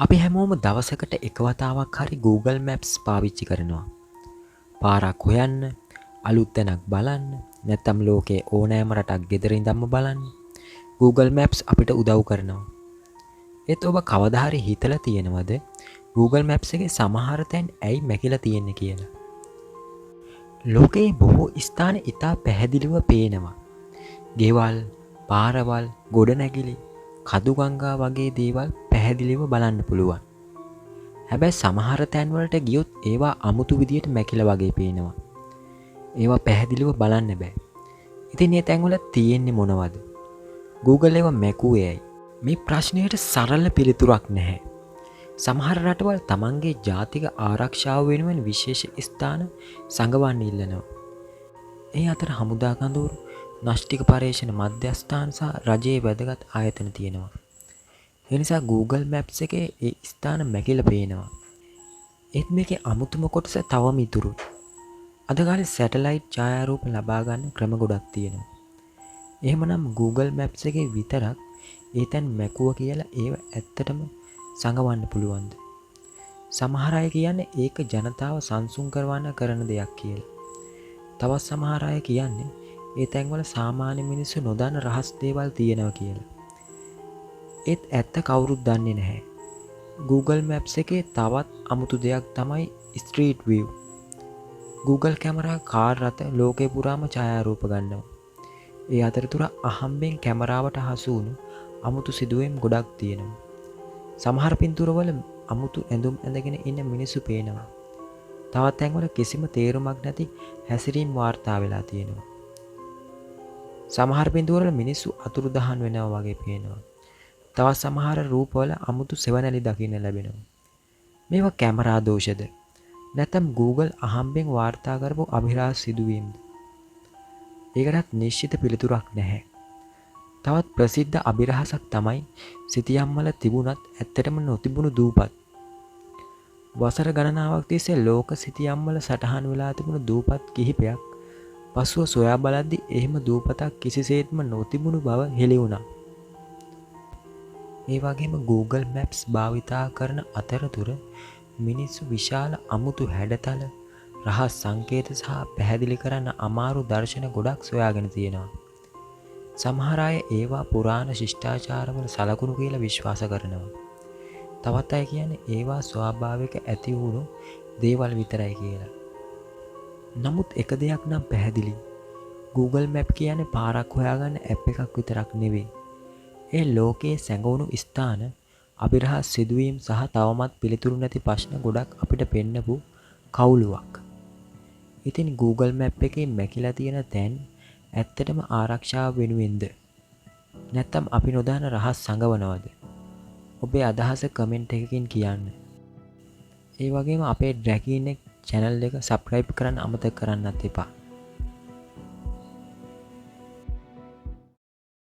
අපි හැමෝම දවසකට එක වතාවක් හරි Google Maps පාවිච්චි කරනවා. පාරක් හොයන්න, අලුත් තැනක් බලන්න, නැත්නම් ලෝකයේ ඕනෑම රටක් ගෙදර ඉඳන්ම බලන්න Google Maps අපිට උදව් කරනවා. ඒත් ඔබ කවදා හරි හිතලා තියෙනවද Google Maps එකේ සමහර තැන් ඇයි මැකිලා තියෙන්නේ කියලා? ලෝකයේ බොහෝ ස්ථාන ඉතා පැහැදිලිව පේනවා. ගෙවල්, පාරවල්, ගොඩනැගිලි, කඳු ගංගා වගේ දේවල් පැහැදිලිව බලන්න පුළුවන්. හැබැයි සමහර තැන්වලට ගියොත් ඒවා අමුතු විදියට මැකිලා වගේ පේනවා. ඒවා පැහැදිලිව බලන්න බෑ. ඉතින් මේ තැන්වල තියෙන්නේ මොනවද? Google ඒවා මැකුවේ ඇයි? මේ ප්‍රශ්නයට සරල පිළිතුරක් නැහැ. සමහර රටවල් තමන්ගේ ජාතික ආරක්ෂාව වෙනුවෙන් විශේෂ ස්ථාන සඟවන්න ඉල්ලනවා. ඒ අතර හමුදා කඳවුරු, න්‍යෂ්ටික පර්යේෂණ මධ්‍යස්ථාන සහ රජයේ වැදගත් ආයතන තියෙනවා. ඒ නිසා Google Maps එකේ ඒ ස්ථාන මැකිලා පේනවා. ඒත් මේකේ අමුතුම කොටස තවම ඉතුරුයි. අද කාලේ සැටලයිට් ඡායාරූප ලබා ගන්න ක්‍රම ගොඩක් තියෙනවා. එහෙමනම් Google Maps එකේ විතරක් ඒ තැන් මැකුව කියලා ඒව ඇත්තටම සඟවන්න පුළුවන්ද? සමහර අය කියන්නේ ඒක ජනතාව සංසුන් කරවන්න කරන දෙයක් කියලා. තවත් සමහර අය කියන්නේ ඒ තැන්වල සාමාන්‍ය මිනිස්සු නොදන්න රහස් දේවල් තියෙනවා කියලා. ඒත් ඇත්ත කවුරුත් දන්නේ නැහැ. Google Maps එකේ තවත් අමුතු දෙයක් තමයි Street View. Google camera car රථ ලෝකේ පුරාම ඡායාරූප ගන්නවා. ඒ අතරතුර අහම්බෙන් කැමරාවට හසු වුණු අමුතු සිදුවීම් ගොඩක් තියෙනවා. සමහර පින්තූරවල අමුතු ඇඳුම් ඇඳගෙන ඉන්න මිනිස්සු පේනවා. තවත් තැන්වල කිසිම තේරුමක් නැති හැසිරීම් වාර්තා වෙලා තියෙනවා. සමහර පින්තූරවල මිනිස්සු අතුරුදහන් වෙනවා වගේ පේනවා. තවත් සමහර රූපවල අමුතු සෙවණැලි දකින්න ලැබෙනවා. මේවා කැමරා දෝෂද? නැත්නම් Google අහම්බෙන් වාර්තා කරපු අභිරහස් සිදුවීම්ද? ඒකටත් නිශ්චිත පිළිතුරක් නැහැ. තවත් ප්‍රසිද්ධ අභිරහසක් තමයි සිතියම් වල තිබුණත් ඇත්තටම නොතිබුණු දූපත්. වසර ගණනාවක් තිස්සේ ලෝක සිතියම් වල සටහන් වෙලා තිබුණු දූපත් කිහිපයක් පසුව සොයා බලද්දි එහෙම දූපතක් කිසිසේත්ම නොතිබුණු බව හෙළි වුණා. ඒ වගේම Google Maps භාවිතා කරන අතරතුර මිනිස්සු විශාල අමුතු හැඩතල, රහස් සංකේත සහ පැහැදිලි කරන්න අමාරු දර්ශන ගොඩක් සොයාගෙන තියෙනවා. සමහර අය ඒවා පුරාණ ශිෂ්ටාචාරවල සලකුණු කියලා විශ්වාස කරනවා. තවත් අය කියන්නේ ඒවා ස්වාභාවික ඇති වුණු දේවල් විතරයි කියලා. නමුත් එක දෙයක් නම් පැහැදිලි. Google Map කියන්නේ පාරක් හොයාගන්න ඇප් එකක් විතරක් නෙවෙයි. ඒ ලෝකයේ සැඟවුණු ස්ථාන, අභිරහස් සිදුවීම් සහ තවමත් පිළිතුරු නැති ප්‍රශ්න ගොඩක් අපිට පෙන්නපු කවුළුවක්. ඉතින් Google Map එකේ මැකිලා තියෙන තැන් ඇත්තටම ආරක්ෂාව වෙනුවෙන්ද? නැත්නම් අපි නොදන්න රහස් සඟවනවද? ඔබේ අදහස කමෙන්ට් එකකින් කියන්න. ඒ වගේම අපේ ඩ්‍රැකීනෙක් චැනල් එක සබ්ස්ක්‍රයිබ් කරන්න අමතක කරන්නත් එපා.